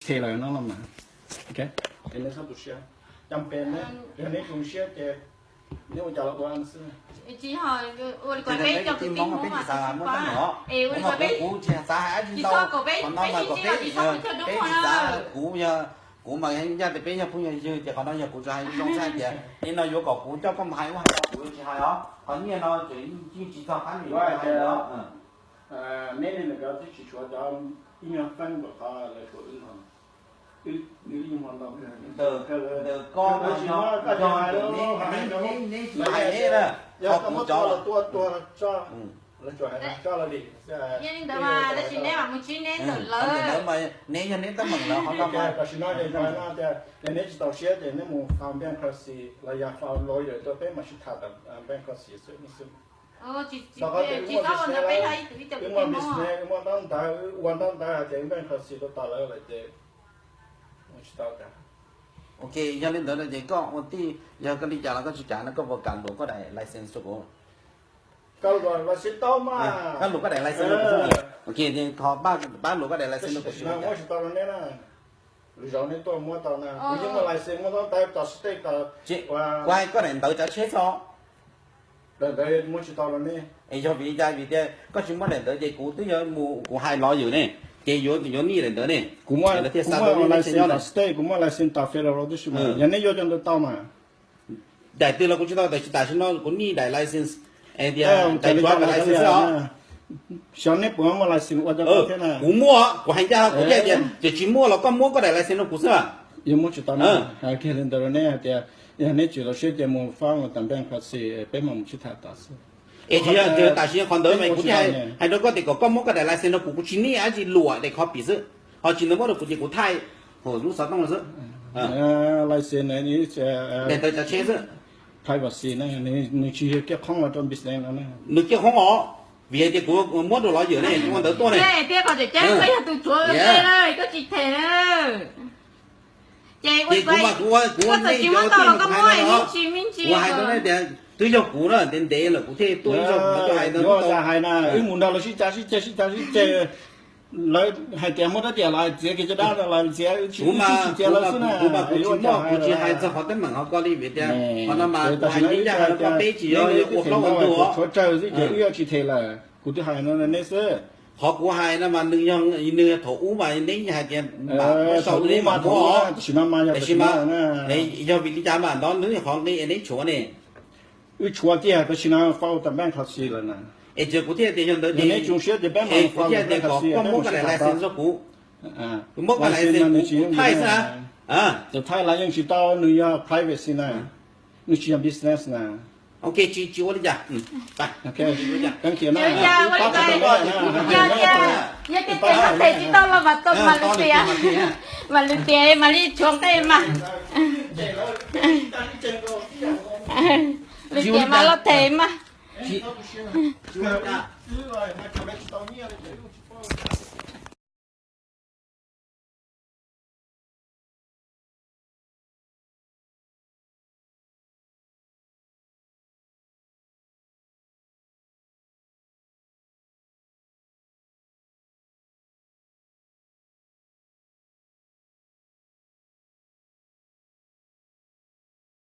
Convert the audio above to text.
them lawm no los mas. Ces neb txhob tu siab, cam pes neb, yog neb tu siab ces neb ua cas los ua xwb. Peb tsis xav muab teeb meem, kuv tsis xav hais dab tsi ntau, qhov no mas kom peb, peb tsis xav, kuv yog, kuv mas ncaj tias peb yog phooj yog ywg ces qhov no yog kuv tsuas hais zoo xwb tias nim no yuav kom kuv coj koj mus hais ub hais no kuv yuav tsis hais os, qhov nyiaj no tseem yeej tsis txog qab yuav hais os. Neb li ntawd twb tsis tshuav cov ib nyuag feeb npaum qhov lawv tshuav wb no. Ntawm koj, neb tsis hais neb na, qhov kuv cov, yog li ntawd mas tab sis neb mam mus ntsib neb ntawm lawv, mas neb yog neb teeb meem lawv qhov no mas. Tam sim no ces yog neb tsis tau siab ces neb mus file bankruptcy los yog file lawyer tuaj peb mam sib tham bankruptcy xwb. Tsis txhob ua ntawd peb, wb muaj business, wb muaj ntaub ntawv, wb ua ntaub ntawv hais tias wb bankruptcy rau tom lawv lawm ces ua tsis tau. Ok, yog li ntawd no ces koj ua tij, yog koj li cas los koj tsis kam no koj puas kam luam koj daim license rau kuv? Koj luam license tau mas. Koj luam koj daim license rau kuv. Ok, thov pab luam koj daim license rau kuv. Muab tsis tau rau neb na. Lwm zaus neb tuaj muab tau na. Kuv yeej muaj license, muaj ntaub ntawv tom state, tom, kuv hais koj daim ntawv tsav tsheb xwb. Daim ntawd muab tsis tau rau neb. Es yog vim li cas? Vim tias koj tsis muab daim ntawd ces kuv twb yuav mus kuv hais lawyer ne, ces yuav, yuav nij daim ntawd ne. Kuv muaj license tom state, kuv muaj license tom federal tib si mas, yog neb yuav cov ntawd tau mas. Daim twg los kuv tsis tau, tam sim no kuv nij daim license, tias daim tsuav daim license xwb os. Xyov neb puas muaj license ua cov thiab na. Kuv muaj, kuv hais ncaj kuv thiaj tias, ces tsis muaj los koj muab koj daim license rau kuv xwb. Yuav muab tsis tau na. Li ntawd ne hais tias yog neb tsis tau siab ces mus file bankruptcy peb mam mus sib tham tom xwb. Es tsis yog tam sim qhov ntawd mas kuv thiaj hais rau koj tias kom koj muab koj daim license rau kuv, kuv tsis nij dab tsi, luam daim copy xwb. Ho tsis ntawd muab rau kuv ces kuv thaij hauv lub xov tooj xwb. License daim ntawv tsav tsheb xwb. Privacy na, nws tsis yog kiaj qhoob los rau business no na. Nws kiaj qhoob os, vim hais tias kuv muab rau lawyer ne, kuv ua ntawv tuaj ne. Koj tsis them. Ces kuv mas kuv, kuv ua ntej, kuv ua ntej, kuv hais rau nej tias twb yog kuv na, ntev ntev lawm kuv thiaj tuaj ib zaug kuv coj hais ntawd. Hais na, wb mus nrog lawv sib cav sib ceg sib cav sib ceg, lawv hais tias muab rab riam los txiav kiag caj dab los txiav, wb tsis txiav lawv xwb na. Kuv mas kuv tsis muaj, kuv tsis hais txog qhov teeb meem hauv ko li vim tias qhov no mas kuv hais ncaj ncaj rau koj, peb tsis yog ua plaub ua ntug, tshuav tsawg xwb ces wb yuav tsis them lawm. Kuv twb hais no nej xwb. Qhov kuv hais no mas nws yog, nws yog thaum ub mas neb hais tias sau li mas muab, tiam sis mas yog vim li cas mas ntawd nws qhov nqi neb tshuav ne. Wb tshuav tiag, tam sim no file bankruptcy lawm na. Es ces kuv thiaj tias yog ntawd ces neb tsis zoo siab ces peb mam file bankruptcy, koj muab koj daim license rau kuv. Muab koj daim license kuv thaij xwb na. Thaij los yeej tsis tau, nws yog privacy na, nws tsis yog business na. Ok, tsis, tsis ua li cas. Yog tias mas them tsis tau los mas tau mas lwm tiam, mas lwm tiam mas li tshuav nqe mas. Lwm tiam mas los them mas.